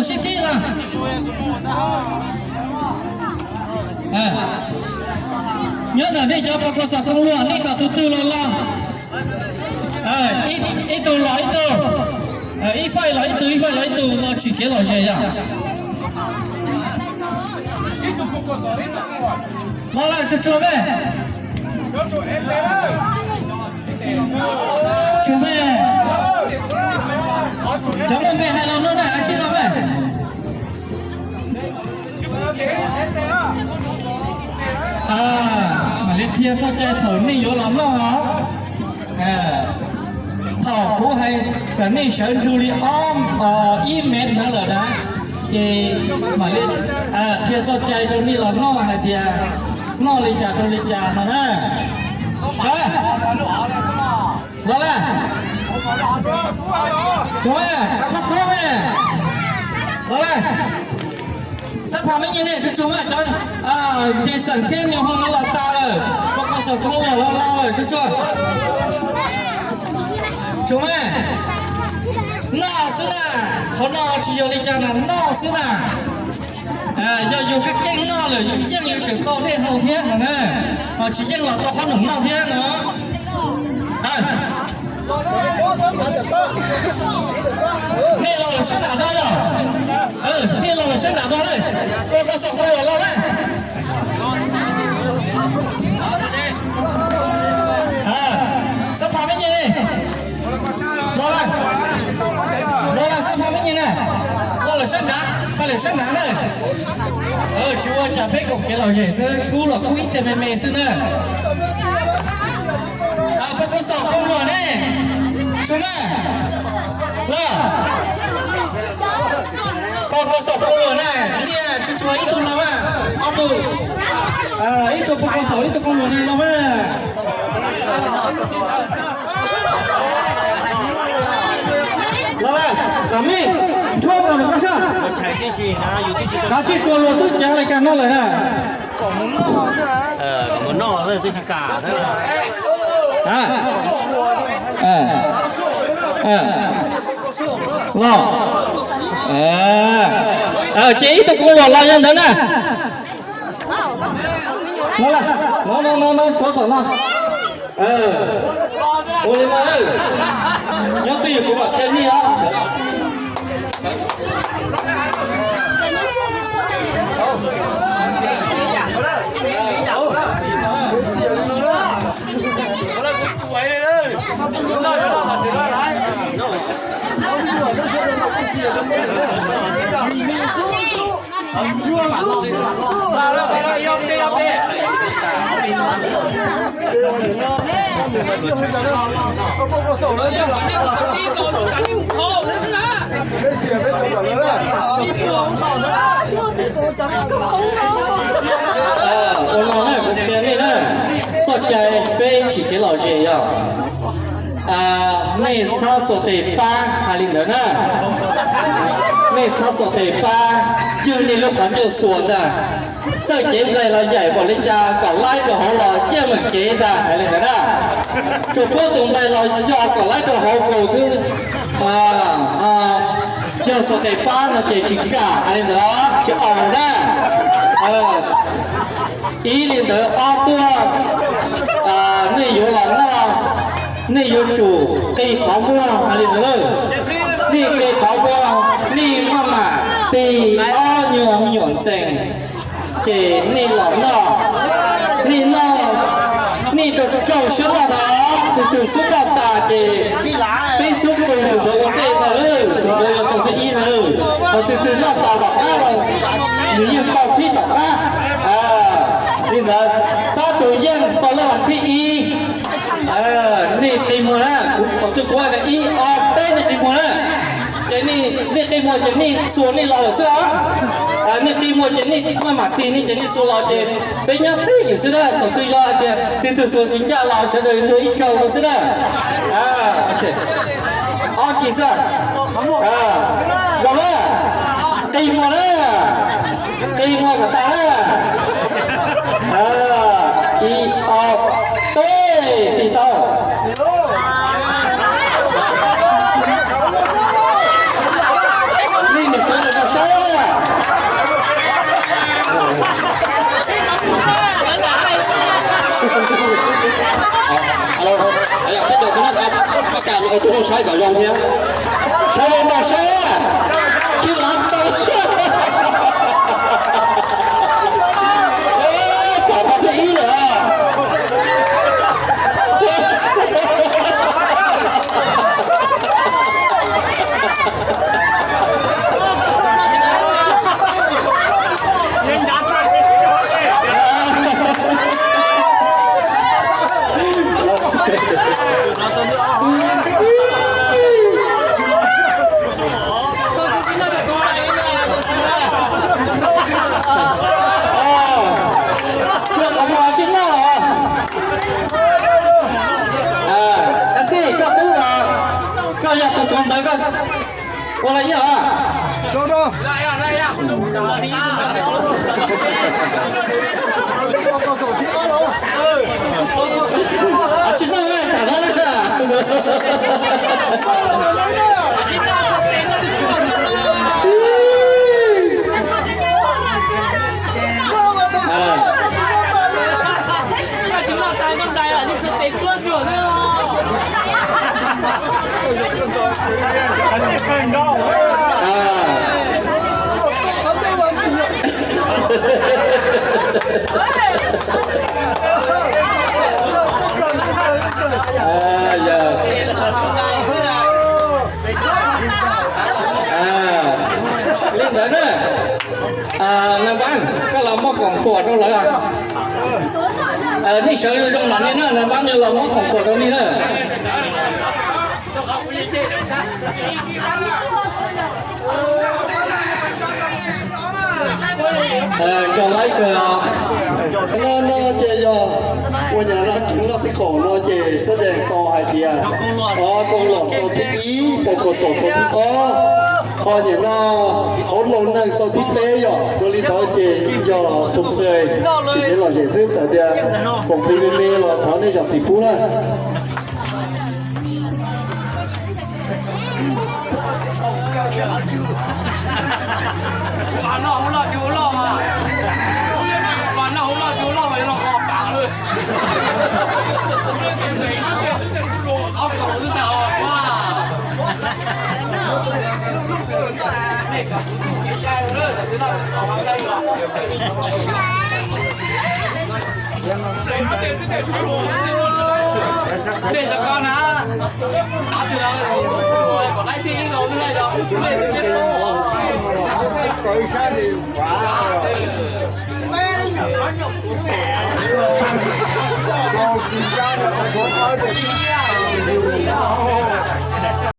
sib thib los. Nyob ntawm nej cov poj koob xov tooj luag nej kom tus twg los los. Ib tug los ib tug, ib faij los ib tug, ib faij los ib tug, los tsim kev lom zem yom. Los lawm tsuag tsuag me. Tsuag me. Cov muaj npe hais los no na, tsis los me. Mam li qhia txoj cai thaum nej yuav los noj os. Thaum kuv hais kom nej sawv nrug li ob, ib mev ntawd lawm na, ces mam li qhia txoj cai rau nej los noj hais tias noj li cas rau li cas no na. Los lawm. Tsuag, rov qab pab me. Los lawm. Xab phas me nyuam ne, tsuag tsuag mas cov Nce Xeem thiab Niam Hmoo los tas lawm, poj koob xov tooj los los lawm, tsuag tsuag. Tsuag mas, noj xwb na, qhov no tsis yog li cas na, noj xwb na. Yog yus keej keej noj lawm yus yeej yuav tsum tau dej haus thiab no na, ho tsis yeej los tau qhob noom noj thiab no. Nej los lawm sab nram no yog, nej los lawm sab nram no na, poj koob xov tooj los los na. Xab phas me nyuam ne, los lawm, los lawm xab phas me nyuam na, los lawm sab nrad, pab lawm sab nrad na. Tsis ua cas, peb koom kev lom zem xwb, kub los kub ib teg me me xwb na. Poj koob xov tooj luag ne, tsuag na, los. Poj koob xov tooj luag na, niaj tsuag tsuag ib tug los mas, ob tug, ib tug poj koob xov ib tug kooj luag na los mas. Los lawm, los mej, nrhuab mus rau koj sab. Kav tsij tsuag luag twb cav li cas no lawm na. Los. Ces ib tug kooj luag los yog ntawd na. No, no, no, no, tshuav tom no. Ua li no, nyob twj ywm kuv mam qhia nej os. Ua no na, kuv qhia nej na, txoj cai peb tsim kev lom zem yog nej txhob xuas tes pab hais li ntawd na. Nej txhob xuas tes pab, cwg nej lub qhov ncauj xuas ntag. Txawj cev nplaig los yaim npaum li cas kom laib rau hauv los yeej meem kev ntag, hais li ntawd na. Tsuas pub tus nplaig los yog kom laib rau hauv nkaus xwb. Yog xuas tes pab no ces tsis kam, hais li ntawd tsis aus na. Ib li ntawd ob tuaj, nej yuav los noj, nej yuav tsum qi qhov muag, hais li ntawd lawm. Nej qi qhov muag, nej maj mam tig ob nyuag me nyuam ntxees, ces nej los noj. Nej noj, nej rau rau siab noj na, tus twg xub noj tas ces peb xub pw tus ntawd ua ntej ntag, tus ntawd yog tus thib ib ntag. Ho tus twg noj tas tom qab los nws yeej tau thib tom qab. Li ntawd, tab tus yeej tau laj thib ib. Nej qi muag na, kuv thaum twg kuv hais tias ib ob peb nej qi muag na. Ces nej qi muag ces nej xuas nej los lawm xwb os. Nej qi muag ces nej maj mam tig nej ces nej xuas los ces peb nyob twj ywm xwb na. Thaum twg yog hais tias tus twg xuas tsis ncaj los sawv daws luag ib kaug no xwb na. Ob kis xwb. Zoo na, qi muag na, qi muag kom tas na. Ib ob peb, tig tau. Nej niam txiv Saib kom zoo thiab. Saib li no saib, khib lav tau. Kom pab thib ib lawm. Cua qhov muag tsis noj. Tab sis koj pub mas, koj yog tus tuav ntawv koj ua los ib os. Tsis noj tsam no na. Li ntawd na, Naj Npab, koj los muab khoom khuam rau lawv. Nej sawv zoo zoo los nej na, Naj Npab yuav los muab khoom khuam rau nej na. Nco laib kawg os. No no ces yog ua nyab laj kev noj txiv khoom no ces sab dees tau hais tias, o, Koos Lom tau thib ib, Pos Kos Xom tau thib ob, ho nyab no hauv laus neeg tau thib peb yom. Dua li ntawd ces yog xum xes tsis kev lom zem xwb, txawm tias koom plig me me los thov nej zam txim pub na.